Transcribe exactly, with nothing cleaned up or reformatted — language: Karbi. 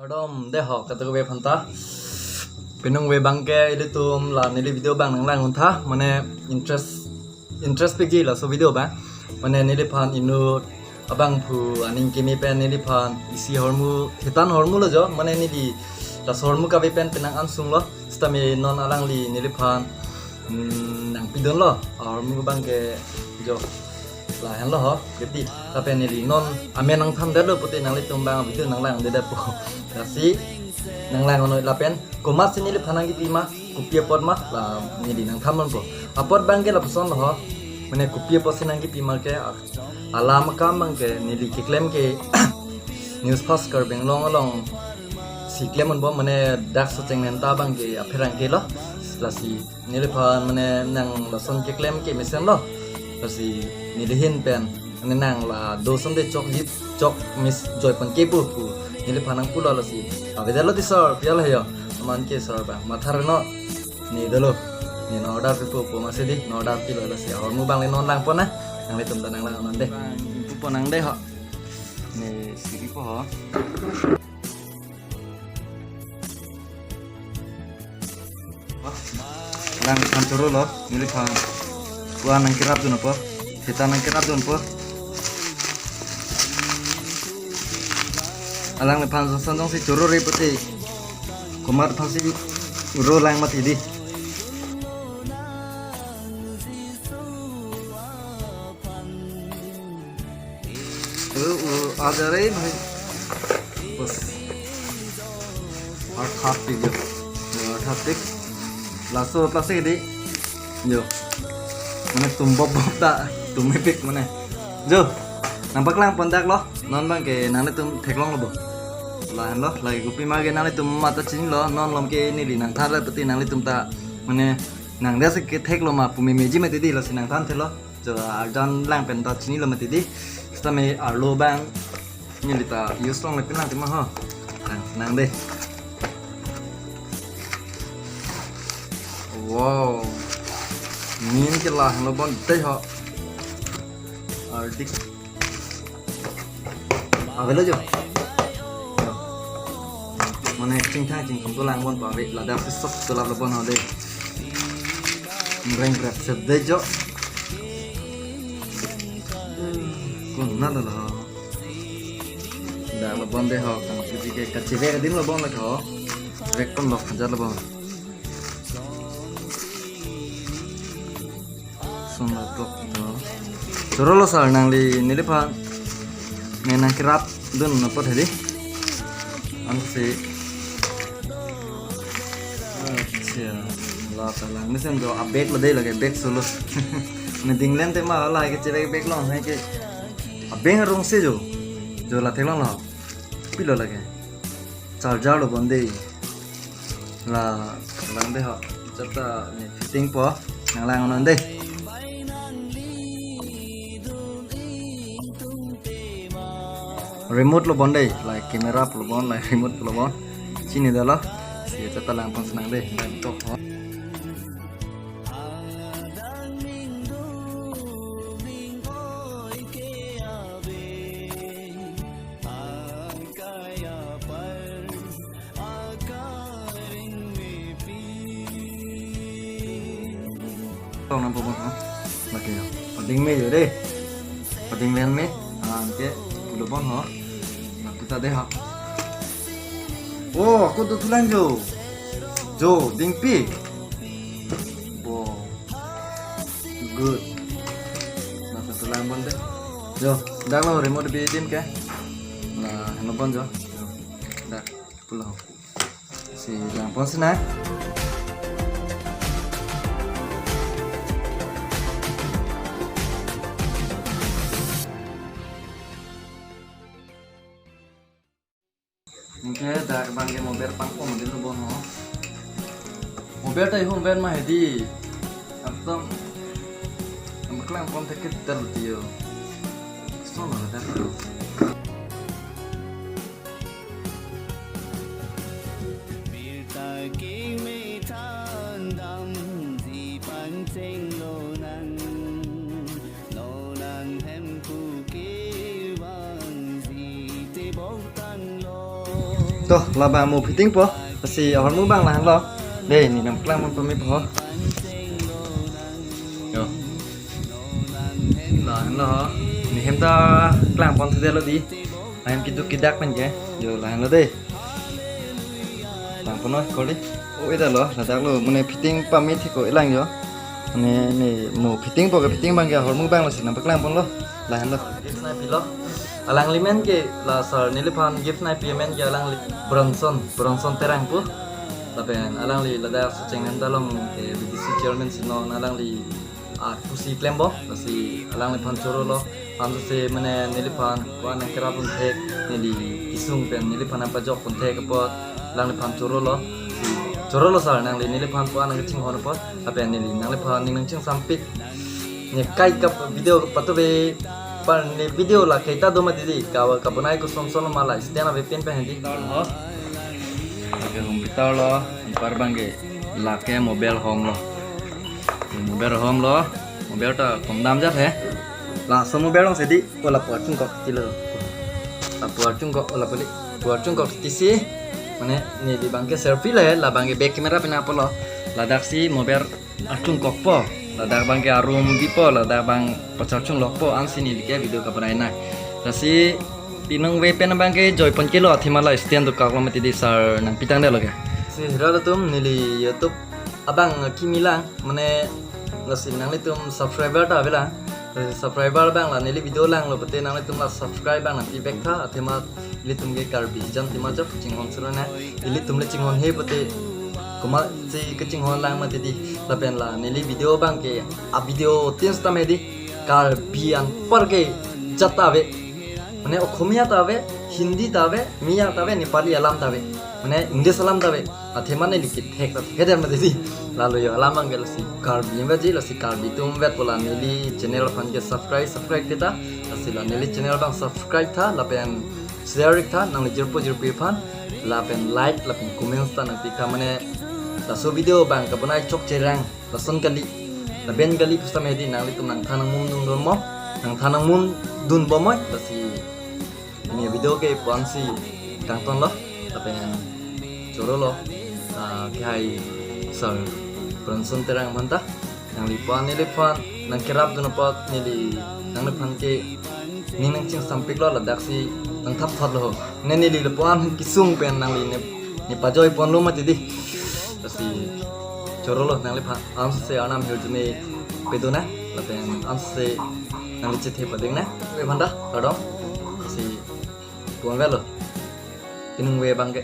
Kardom dei ho, kadokave aphanta. Penang ve abangke ilitum la neli video abang nanglang untha, mane interest, interest pik ji laso video abang. Mane neliphan inut abangphu aning keme pen neliphan isi ahormu, hitan ahormu lo jo, mane neli laso ahormu kave pen penang ansung lo, sitame non alangli neliphan, hmm, nangpidun lo, ahormu abangke jo. Lahenlo ho, keti. Lapen neli non amen nangthan detlo pute nanglitum abang video nanglang detpo. Lasi nanglang noi lapen komatsi neliphan nangkipi ma, kopi apot ma, la neli nangthan ponpo. Apot abangke lapuson lo ho. Mane kopi apotsi nangkipi ma ke, a-, alam akam abangke neli keklem ke News Fast Karbi Anglong alongsi klem ponpo, mane dak Socheng Mehta abangke apherangke lo. Lasi neliphan mane nang lason keklem ke mesen lo. Lasi neli ahin pen mane nang la do som de chok jit chok mis joi pon ke pu pu. Neliphan nangpulo lasi. Avedetlo dei sir, pi halo ho. Aman ke sir abang mathar no. Ne dolo. Ne non order pipo pu amatsi dei, non order pilo lasi. Ahormu abang le non lang pon na. Nanglitum ta nanglang non dei. Bang, pu pon nang dei ho. Ne siri po ho. Alangliphan choro lo, neliphan. Pu-an nangkerapdun apot, hitan nangkerapdun apot. Alangliphan jongson jongsi choro re pute. Komat aphansi ro lang mati dei. Uh, uh, ada re, bhai. Bas. Arthat pik jo. Jo, arthat pik. Laso plastic dei. Jo. Mane tum bob bob ta, tum mepik mane. Jo. Nangpaklang pon dak lo. Non abangke nanglitum theklonglo bo. Lahenlo, lake kopi ma ke nanglitum mata chinilo. Non malom ke neli nangthan ra pute nanglitum ta. Mane nang dasi ketheklo ma pu memeji mati dei, lasi nangthan thelo. Jo, arjan lang pen ta chinilo mati dei. Sitame arlo abang neli ta use longle pin lang tema ho. Nang, nang dei. Wow. Min ke lahenlo bon dei ho. Ardik. Avelo jo. Jo. Mane chingthang chingthum dolang ponpo ave, ladak si sok dolaplo bon ho dei. Reng rep sep dei jo. Konat lo ho. Dak lo bon dei ho, kang piji ke kachevek adim lo bon lo ho. Vek pon lo hajar lo bon. Sona tok to. Choro lo sir, nangli neliphan. Ne nangkerapdun apot hedi. Ansi. Acha. La ta lang. Mesen jo abag lo dei lake bag solo. Ne dinglen tema la ke chevek bag long hai ke. Abeng arong si jo. Jo la theklonglo. Pilo lake. Charger lo bon dei. La, lang dei ho. Chata ne fitting po. Nanglang non dei. Remote lo bon dei. La camera lo bon, la remote lo bon. Chinidetlo. Si chata lang pon si nang dei. Lang tok ho. Tong nang pabon ho. Lake ho. Pading me jo dei. Pading ven me. Anke pulo bon ho. Lapu ta dei ho. Oh, ako do tulang jo. Jo, dingpi. Bo. Good. Lapu tulang bon dei. Jo, dak lo remote bi dim ke. La, heno bon jo. Jo. Dak pulo. Si lang pon si nang. Anke dak abangke mober pangpon dei lo bon ho. Mober ta ihum ven ma hedi. Ekdom. Nangpaklang pon thek ke tel tiyo. Solo dak lo. Birta kimi thandam ji pangcheng lonang, lonang hemphu kevang ji tebok tanglo. Toh, labang mo fitting po. Lasi ahormu abang lahenlo. Dei, ne nangpaklang pon pame po. Yo. Lahenlo ho. Ne hem ta klang pon thudetlo dei. Lahem keduk kedak pen ke. Yo, lahenlo dei. Klang pon noi, kori. O, ida lo, ladak lo. Mane fitting pame thik ko-elang yo. Mane ne mo fitting po ke, fitting abang ke ahormu abang lasi nangpaklang ponlo. Lahenlo. Gift nangpilo. Alangli amen ke la sir neliphan gift nangpi amen ke alangli Bronson, Bronson Terang pu. Lapen alangli ladak Socheng Namdalong ke B D C chairman si non alangli, ah, pusi klembom, lasi alangliphan chorolo. Ansi mane neliphan ko-an nangkerap ponthek, neli kesung pen neliphan nangpajok ponthek apot alangliphan chorolo. Si chorolo sir, nangli neliphan ko-an nangkachinghon apot, lapen neli nangliphan ning nangchingsampik. Ne kai kap video patuve, par ne video la kaita do mati dei, ka, kabonai koson son ma la stand ave pen pen dei. Ho. Lake hum pitar lo, anpar abang ke lake mobile hom lo. Mobile hom lo, mobile ta kom dam jat he. Laso mobile alongsi dei, ko lapu archungkok tilo. Lapu archungkok, lapu le, lapu archungkok tisi. Mane neli abang ke selfie le, labang ke back camera pen apotlo. Ladaksi mobile archungkokpo, ladak abang ke arum bipo, ladak abang pacharchunglokpo, ansi neli ke video kabonai nang. Lasi pinong ve pen abang ke joi pon kelo, athema la stand dokoklo mati dei sir nangpi tangdetlo ke. Si hira atum neli YouTube abang kimi lang, mane lasi nanglitum subscriber ta avelang. Lasi subscriber abang la neli video langlo pute nanglitum la subscribe abang nangpi vek tha, athema ilitum ke Karbi jam tima jap chinghon sura na. Ilitum le chinghon he pute komatsi kachinghon lang mati dei. Lapen la neli video abang ke a video tin stam he dei. Karbi anpar ke jat ta ave. Mane Okhomia ta ave, Hindi ta ave, Miya ta ave, Nepali alam ta ave. Mane English alam ta ave. Athema neli kethek ta thekdet mati dei. Lalo yo alam abang ke lasi Karbi anvet ji, lasi Karbi atum anvet pu la neli channel aphan ke subscribe, subscribe kita. Lasi la neli channel abang subscribe tha, lapen share tha, nangli jirpo jirpi aphan, lapen like, lapen comments ta nangpi tha, mane laso video abang kabonai chok cherang, lason kali, laben kali pusitame dei nanglitum nangthan nangmundun bomnon, nangthan nangmundun bomnon, lasi pini video ke pu-ansi kangtonlo, lapen chorolo, ah, kehai sir Bronson Terang aphanta. Nangli pu-an neliphan nangkerapdun apot neli nangliphan ke ning nangchingsampiklo, ladaksi nangthap thotlo. Ne neli lapu-an kesung pen nangli ne, ne pajoi ponlo mati dei. Lasi chorolo nangliphan ansi arnam hirjume pedun nang, lapen ansi nangli chethe pading nang. Ve aphanta, kardom. Lasi pu-an avelo. Pinong ve abang ke.